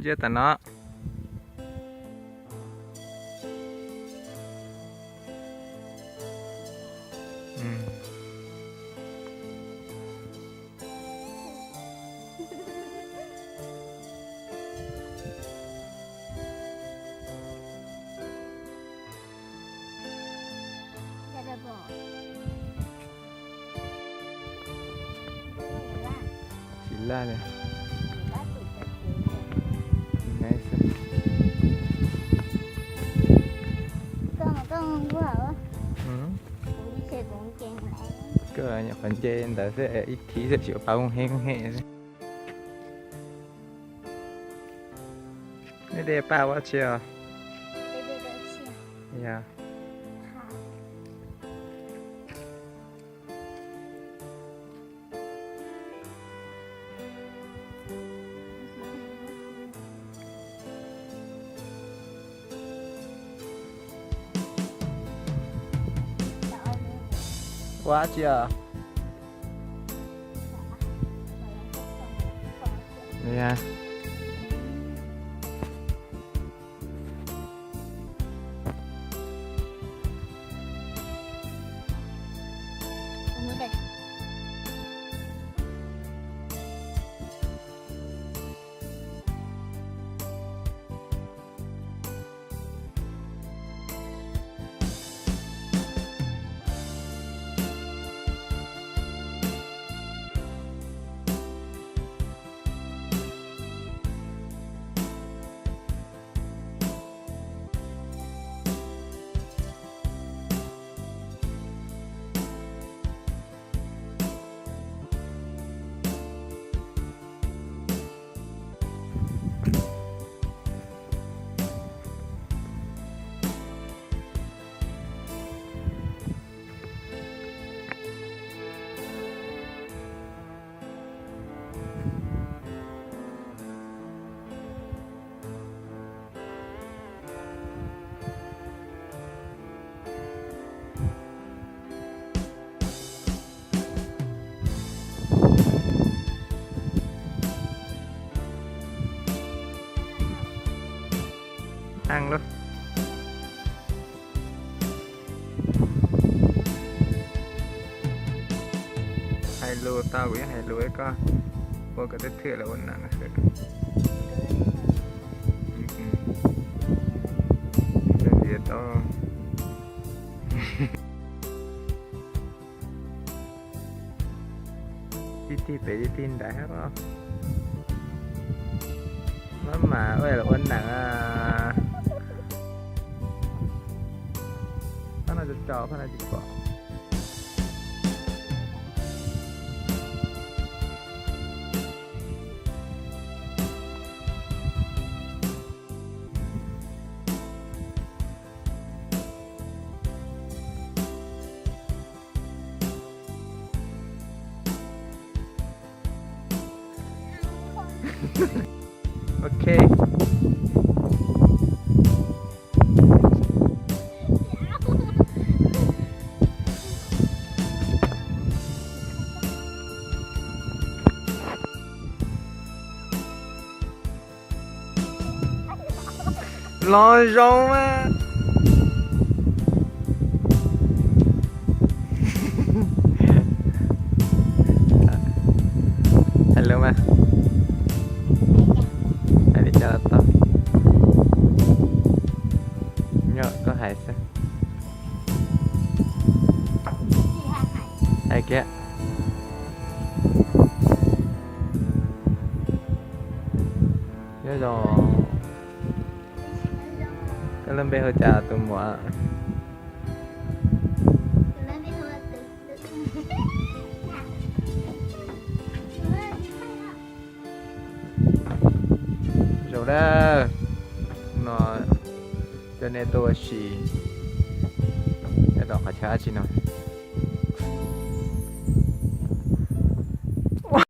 Ziab tam no. Tsis laj li. Koj nyuam qhuav nce ntawd xwb, ib thiv xwb tsis ua pa ub he ub he xwb. Nej de paj ua tsi os? Yog. Ua tsi os? Heev lub. Hais lus tau, kuv yeej hais lus koj, ua kom tej thwm los ua nam xwb. Tias tau. Tib tig pem tib tig nrad. Mab mas ua ua nam. Phab no tso tso, phab no tsis pom. Ok. Los zoo mas. Hais lus mas. Hais li cas los tau. Nyob koj hais xwb. Hais kiag. Nyob zoo. Koj lub npe hu cas tus muam? Zoo na, no coj nej tuaj ua si nyob rau qhov chaw dab tsi no?